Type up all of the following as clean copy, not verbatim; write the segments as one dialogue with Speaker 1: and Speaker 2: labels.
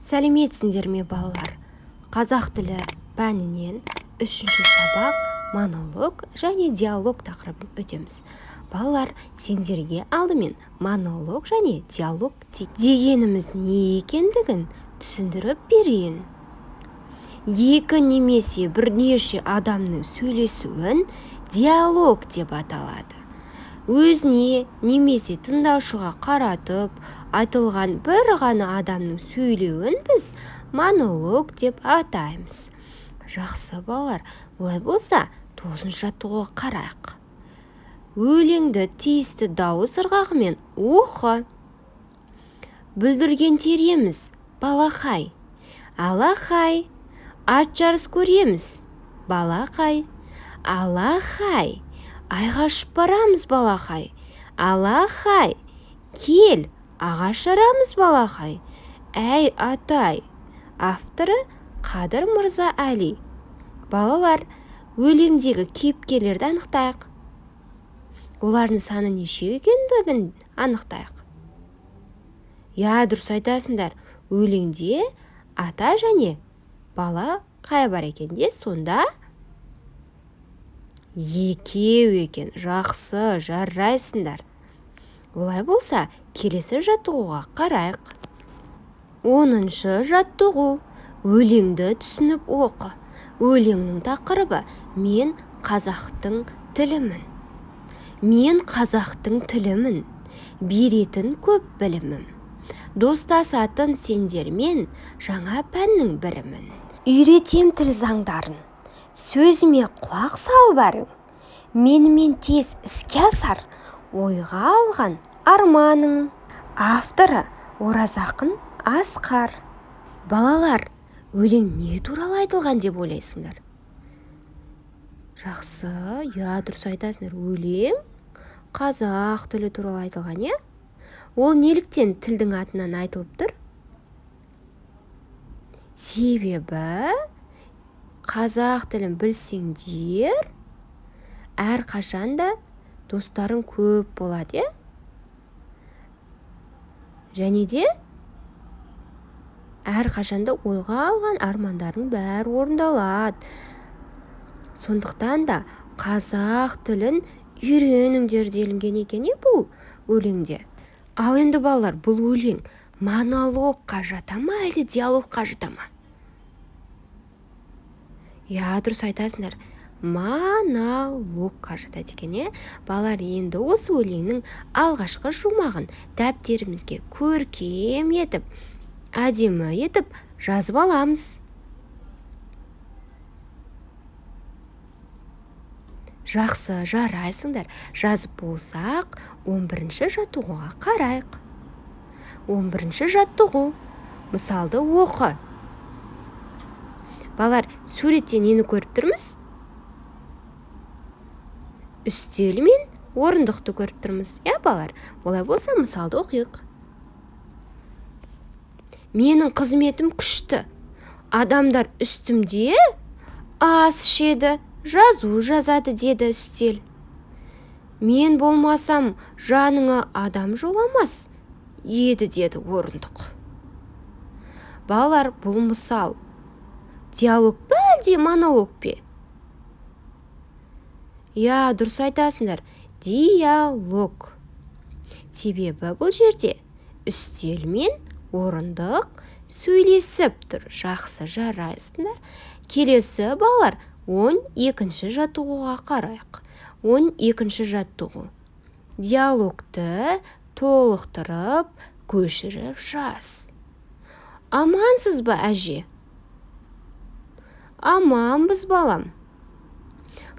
Speaker 1: Сәлеметсіңдер ме, балалар! Қазақ тілі пәнінен үшінші сабақ, монолог және диалог тақырыбын өтеміз. Балалар, сендерге алдымен монолог және диалог дегеніміз не екендігін түсіндіріп берейін. Екі немесе бірнеше адамның сөйлесуін диалог деп аталады. Өзіне немесе тыңдаушыға қаратып айтылған бір ғана адамның сөйлеуін біз монолог деп атаймыз. Жақсы, балалар, олай болса, тоғызыншы жаттығуға қарайық. Өлеңді тиісті дауыс ырғағымен оқы. Бүлдірген тереміз, балақай, алақай, ат жарыс көреміз, балақай, алақай, айға ұшып барамыз, балақай, алақай, кел, ағаш жарамыз, балақай, әй, атай. Авторы Қадыр Мырза Әли. Балалар, өлеңдегі кейіпкерлерді анықтайық. Олардың саны неше екендігін анықтайық. Иә, дұрыс айтасыңдар. Өлеңде ата және бала қай бар екен де, сонда екеу екен. Жақсы, жарайсыңдар. Олай болса, келесі жаттығуға қарайық. 10-шы жаттығу. Өлеңді түсініп оқы. Өлеңнің тақырыбы: «Мен қазақтың тілімін». Мен қазақтың тілімін, беретін көп білімім. Достасатын сендермен жаңа пәннің бірімін. Үйретем тіл заңдарын, сөзіме құлақ сал бәрің. Менімен тез іске асар ойға алған арманың. Авторы Оразақын Асқар. Балалар, өлең не туралы айтылған деп ойлайсыңдар? Жақсы, иә, дұрыс айтасыңдар. Өлең қазақ тілі туралы айтылған, иә? Ол неліктен тілдің атынан айтылып тұр? Себебі қазақ тілін білсеңдер, әрқашан да достарың көп болады, иә? Және де әрқашанда ойға алған армандарың бәрі орындалады. Сондықтан да қазақ тілін үйреніңдер делінген екен, иә, бұл өлеңде. Ал енді, балалар, бұл өлең монологқа жата ма, әлде диалогқа жата ма? Иә, дұрыс айтасыңдар, монологқа жатады екен, иә. Балалар, енді осы өлеңнің алғашқы шумағын дәптерімізге көркем етіп, әдемі етіп жазып аламыз. Жақсы, жарайсыңдар. Жазып болсақ, 11-ші жаттығуға қарайық. 11-ші жаттығу. Мысалды оқы. Балалар, суретте нені көріп тұрмыз? Үстел мен орындықты көріп тұрмыз, иә, балалар? Олай болса, мысалды оқиық. Менің қызметім күшті. Адамдар үстімде ас ішеді, жазу жазады, деді үстел. Мен болмасам, жаныңа адам жоламас еді, деді орындық. Балалар, бұл мысал диалог па, әлде монолог пе? Иә, дұрыс айтасыңдар, диалог. Себебі бұл жерде үстел мен орындық сөйлесіп тұр. Жақсы, жарайсыңдар. Келесі, балалар, 12-ші жаттығуға қарайық. 12-ші жаттығу. Диалогты толықтырып, көшіріп жаз. Амансыз ба, әже? Аманбыз, балам.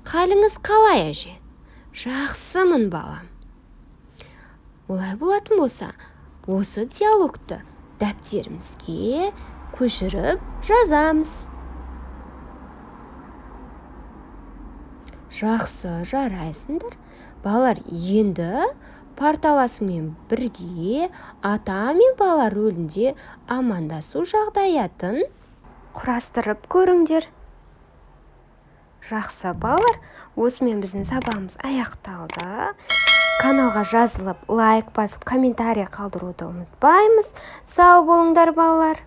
Speaker 1: Қалыңыз қалай, әже? Жақсымын, балам. Олай болатын болса, осы диалогты дәптерімізге көшіріп жазамыз. Жақсы, жарайсыңдар. Балалар, енді парталасыңмен бірге ата мен бала рөлінде амандасу жағдаятын құрастырып көріңдер. Жақсы, балалар, осымен біздің сабағымыз аяқталды. Каналға жазылып, лайк басып, комментарий қалдыруды ұмытпаймыз. Сау болыңдар, балалар.